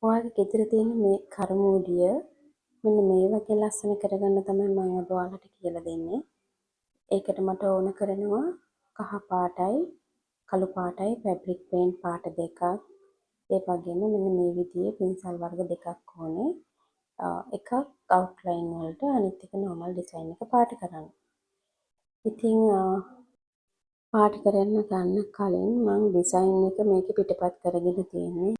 ඔයාගේ ගෙදර තියෙන මේ කරමූඩිය මෙන්න මේ වගේ ලස්සන කරගන්න තමයි මම අද ඔයාලට කියලා දෙන්නේ. ඒකට මට ඕන කරනවා කහ පාටයි කළු පාටයි ෆැබ්‍රික් පේන්ට් පාට දෙකක්. ඒ වගේම මෙන්න මේ විදිහේ පින්සල් වර්ග දෙකක් ඕනේ. එකක් අවුට්ලයින් වලට, අනිත් එක නෝමල් ඩිසයින් එක පාට කරන්න. ඉතින් පාට කරන්න ගන්න කලින් මං ඩිසයින් එක මේකේ පිටපත් කරගෙන තියෙන්නේ.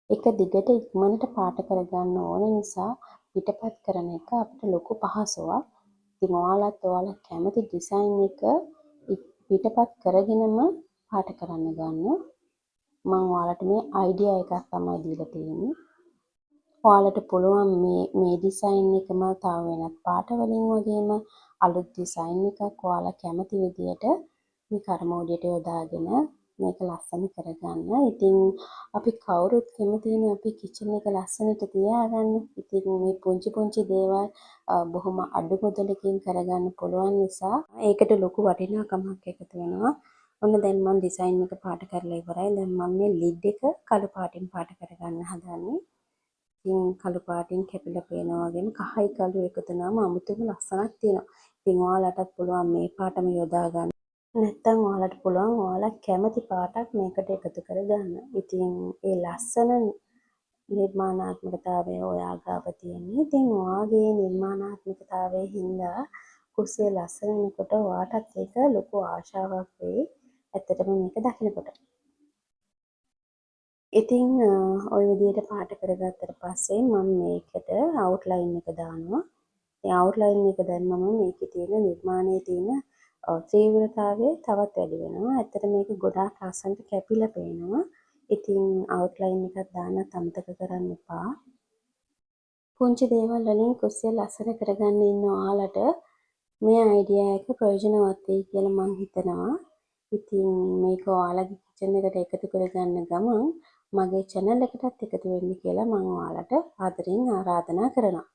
එක දිගට ඉක්මනට පාට කරගන්න ඕන නිසා පිටපත් කරන එක අපිට ලොකු පහසුවක්. ඉතින් ඔයාලත් ඔයාලා කැමති ඩිසයින් එක පිටපත් කරගෙනම පාට කරන්න ගන්න. මං ඔයාලට මේ අයිඩියා එකක් තමයි දීලා තියෙන්නේ. ඔයාලට පුළුවන් මේ මේ ඩිසයින් එකම තව වෙනත් පාට වලින් වගේම අලුත් ඩිසයින් එකක් ඔයාලා කැමති විදියට මේ කරමෝඩියට යොදාගෙන මේක ලස්සන කරගන්න. ඉතින් අපි කවුරුත් කැමතියිනේ අපේ කිචන් එක ලස්සනට තියාගන්න. ඉතින් මේ පුංචි පුංචි දේවල් බොහොම අඩු මුදලකින් කරගන්න පුළුවන් නිසා ඒකට ලොකු වටිනාකමක් එකතු වෙනවා. ඔන්න දැන් මං ඩිසයින් එක පාට කරලා ඉවරයි. දැන් මම මේ ලිඩ් එක කළු පාටින් පාට කරගන්න හදන්නේ. ඉතින් කළු පාටින් කැපිලා පේනවා වගේම කහයි කළු එකතු වුණාම අමුතුම ලස්සනක් තියෙනවා. ඉතින් ඔයාලටත් පුළුවන් මේ පාටම යොදා ගන්න. නැත්තම් ඔයාලට පුළුවන් ඔයාලා කැමති පාටක් මේකට එකතු කරගන්න. ඉතින් ඒ ලස්සන නිර්මාණාත්මකතාවය ඔයා ගාව තියෙන්නේ. ඉතින් ඔයාගේ නිර්මාණාත්මකතාවය හින්දා කුස්සිය ලස්සන වෙනකොට ඔයාටත් ඒක ලොකු ආශාවක් වෙයි ඇත්තටම මේක දකිනකොට. ඉතින් ඔය විදිහට පාට කරගත්තට පස්සේ මම මේකට අවුට්ලයින් එක දානවා. ඉතින් අවුට්ලයින් එක දැම්මම මේකේ තියෙන නිර්මාණයේ තියෙන තීව්‍රතාවය තවත් වැඩි වෙනවා. ඇත්තට මේක ගොඩාක් ලස්සනට කැපිලා පේනවා. ඉතින් අවුට්ලයින් එකක් දාන්නත් අමතක කරන්න එපා. පුංචි දේවල් වලින් කුස්සිය ලස්සන කරගන්න ඉන්න ඔයාලට මේ අයිඩියා එක ප්‍රයෝජනවත් වෙයි කියලා මං හිතනවා. ඉතින් මේක ඔයාලගේ කිචන් එකට එකතු කරගන්න ගමන් මගේ චැනල් එකටත් එකතු වෙන්න කියලා මං ඔයාලට ආදරෙන් ආරාධනා කරනවා.